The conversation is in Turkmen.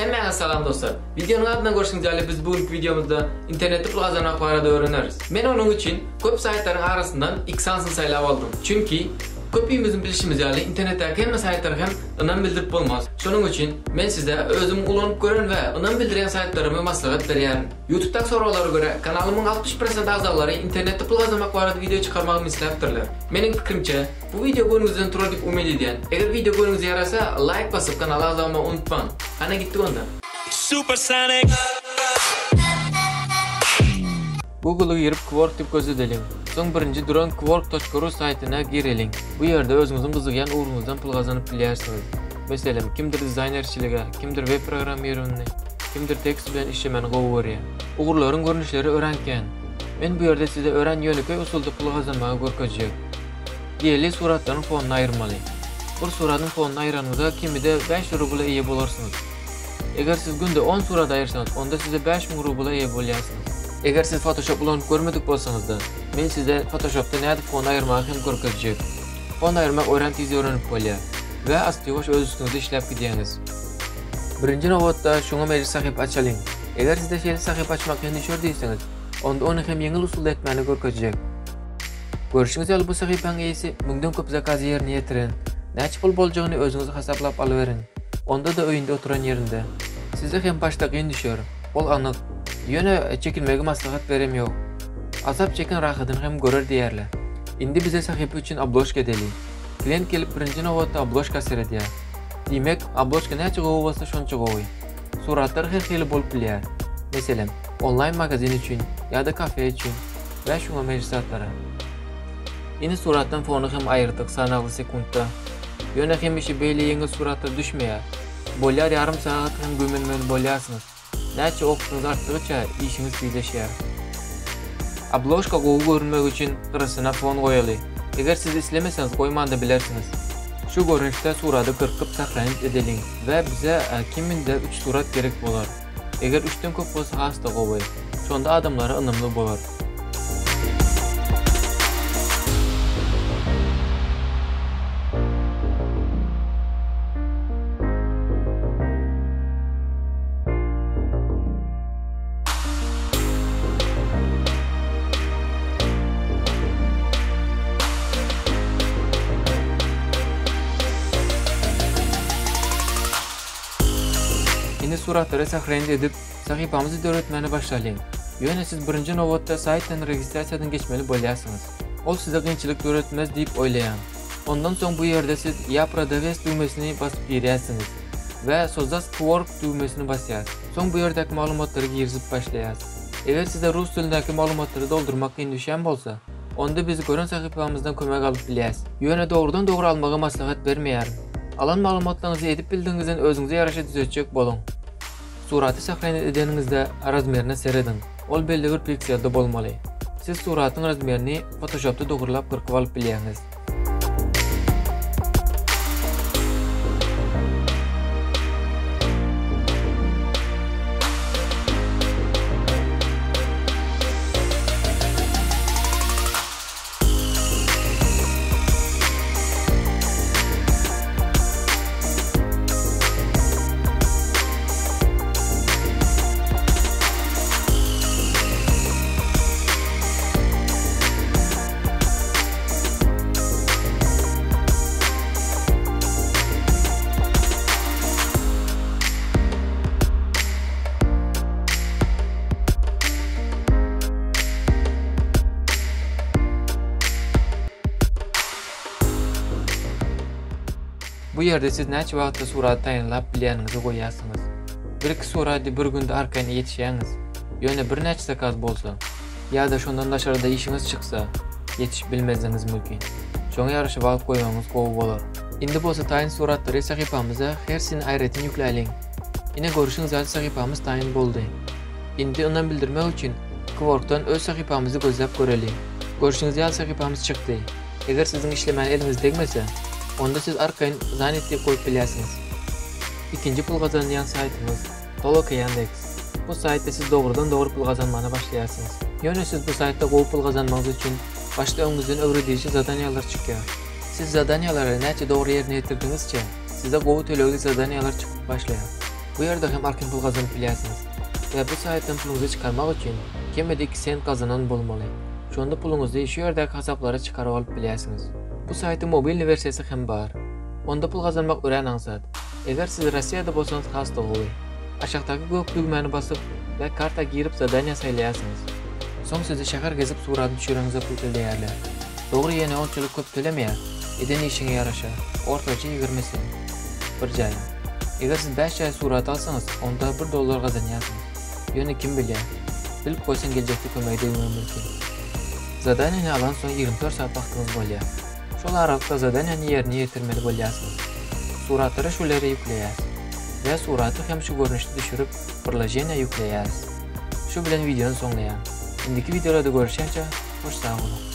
Hemmäňize salam dostlar. Wideonyň adyndan görşüňiz ýaly biz bu günki wideomyzda internetde pul gazanmak barada öwreneris. Men onuň üçin köp saýtlaryň arasyndan Xans-y saýlap aldym. Çünki köpimiziň bilşimiz ýaly internetdäki hemme saýtlara hem ynam bildirip bolmaz. Şonuň üçin men size özümiň ulanyp gören we ynam bildirýän saýtlarymy maslahat berýärin. Ýutubdaky soraglara görä kanalymyň 60 prosent agzalary internetde pul gazanmak barada wideo çykarmagymy isläpdirler. Meniň pikirimçe Bu wideo göwnüňizden turar diýip umyt edýän. Eger wideo göwnüňize ýarasa laýk basyp kanala agza bolmagy unutmaň. Hany gitdik onda. Supersonic. Google-a girip Kwork diýip gözledeliň. Soň birinji duran kwork toçka ru saýtyna gireliň. Bu ýerde özüňiziň gyzygýan ugruňyzdan pul gazanyp bilýärsiňiz. Meselem, kimdir dizaýnerçilige, kimdir web programmirowany, kimdir tekst bilen işlemeni gowy görýär. Ugurlaryň görnüşleri örän kän. Men bu ýerde size örän ýönekeý usulda pul gazanmagy görkezjek. Diýeli suratlaryň fonuny aýyrmaly. Bir suradyň fonuny aýyranyňyzda kemide 5 rubla eýe bolarsyňyz. Eger siz günde on surat aýyrsaňyz, onda size 5000 rubla eýe bolýarsyňyz. Eger siz Photoshop ulanyp görmedik bolsaňyzda, men size Photoshopda nädip fon aýyrmagy hem görkezjek. Fon aýyrmak örän tiz öwrenip bolýar we asta-ýuwaş öz üstüňizde işläp gidýäňiz. Birinji nobatda şuňa meňzeş sahypa açalyň. Eger sizde şeýle sahypa açmak kyn düşer diýseňiz, onda ony hem ýeňil usulda etmäni görkezjek. Görşüňiz ýaly bu sahypaň eýesi müňden köp zakazy ýerine ýetiren. Näçe pul boljagyny özüňiz hasaplap alyberiň. Onda-da öýünde oturan ýerinde. Size hem başda kyn düşer. Ol anyk. Ýöne çekinmegi maslahat berem ýok. Azap çeken rahadyny hem görer diýýärler. Indi bize sahypa üçin obložka edeli. Klient gelip birinji nobatda obložka seredýär. Diýmek, obložka näçe gowy bolsa şonça gowy. Suratlar her hili bolup bilýär. Meselem, onlaýn magazin üçin ýa-da kafe üçin. We şuňa meňzeş zatlara. Indi suratdan fony hem aýyrdyk sanagly sekuntda. Ýöne hemişe beýle ýeňil suratlar düşmeýär. Bolýar ýarym sagat hem güýmenmeli bolýarsyňyz. Näçe optyňyz artdygyça işiňiz tizleşýär. Obložka gowy görünmegi üçin gyrasyna fon goýaly. Eger siz islemeseňiz goýmanda bilersiňiz. Şu görnüşde surady gyrkyp sahranit edeliň we bize keminde üç surat gerek bolar. Eger üçden köp bolsa has-da gowy. Şonda adamlara ynamly bolar. Indi suratlary sahrenit edip, sahypamyzy döretmäne başlalyň. Ýöne siz birinji nobatda saýtdan registrasiýadan geçmeli bolýarsyňyz. Ol size kynçylyk döretmez diýip oýlaýan. Ondan soň bu ýerde siz Ýa prodawes düwmesini basyp girýärsiňiz we Sozdas Kwork düwmesini basýas. Soň bu ýerdäki maglumatlary girizip başlaýas. Eger size rus dilindäki maglumatlary doldurmak kyn düşýän bolsa, onda biz gören sahypamyzdan kömek alyp bilýäs. Ýöne dogrudan dogry almagy maslahat bermeýärin. Alan maglumatlaryňyzy edip bildigiňizden özüňize ýaraşa düzetjek boluň. Suraty sahrenit edeniňizde razmerine serediň. Ol belli bir pikselde bolmaly. Siz suratyň razmerini Photoshopda dogrulap gyrkyp alyp bilýäňiz. Bu ýerde siz näçe wagtda surat taýynlap bilýäniňizi goýýarsyňyz. Bir-iki surady bir günde arkaýyn ýetişýäňiz. Ýöne birnäçe zakaz bolsa, ýa-da şondan daşarda işiňiz çyksa, ýetişip bilmezligiňiz mümkin. Şoňa ýaraşa wagt goýmagyňyz gowy bolar. Indi bolsa taýyn suratlary sahypamyza hersini aýratyn ýükläliň. Ine görşüňiz ýaly sahypamyz taýyn boldy. Indi ynam bildirmek üçin Kworkdan öz sahypamyzy gözläp göreli. Görşüňiz ýaly sahypamyz çykdy. Eger siziň işlemäne eliňiz degmese, onda siz arkaýyn Zanit diýip goýup bilýärsiňiz. Ikinji pul gazanylýan saýtymyz Toloka Yandex. Bu saýtda siz dogrudan dogry pul gazanmana başlaýarsyňyz. Ýöne siz bu saýtda gowy pul gazanmagyňyz üçin başda öňüňizden öwrediji zadaniýalar çykýar. Siz zadaniýalary näçe dogry ýerine ýetirdiňizçe, size gowy tölegli zadaniýalar çykyp başlaýar. Bu ýerde hem arkaýyn pul gazanyp bilýärsiňiz. We bu saýtdan puluňyzy çykarmak üçin kemide 2 sent gazanan bolmaly. Şonda puluňyzy şu ýerdäki hasaplara çykaryp alyp bilýärsiňiz. Bu saýtyň mobilny wersiýasy hem bar. Onda pul gazanmak örän aňsat. Eger siz Rossiýada bolsaňyz has-da gowy. Aşakdaky gök düwmäni basyp we karta girip zadaniýa saýlaýarsyňyz. Soň sizi şäher gezip suratyny düşüreňizde pul töleýärler. Dogry ýene onçalyk köp tölemeýär, eden işiňe ýaraşa, ortaça 20 sent. Bir jaýa. Eger siz 5 jaý surat alsaňyz, onda 1 dollar gazanýarsyňyz. Ýöne kim bilýär. Bilip goýsaň geljekde kömegi degmegi mümkin. Zadaniýany alansoň 24 sagat wagtyňyz bolýar. Şol aralykda zadaniýany ýerine ýetirmeli bolýarsyňyz. Suratlary şul ýere ýükleýäs. We suraty hem şu görnüşde düşürip, priloženiýa ýükleýäris. Şu bilen wideony soňlaýan. Indiki wideolarda görüşýänçä, hoş sag boluň.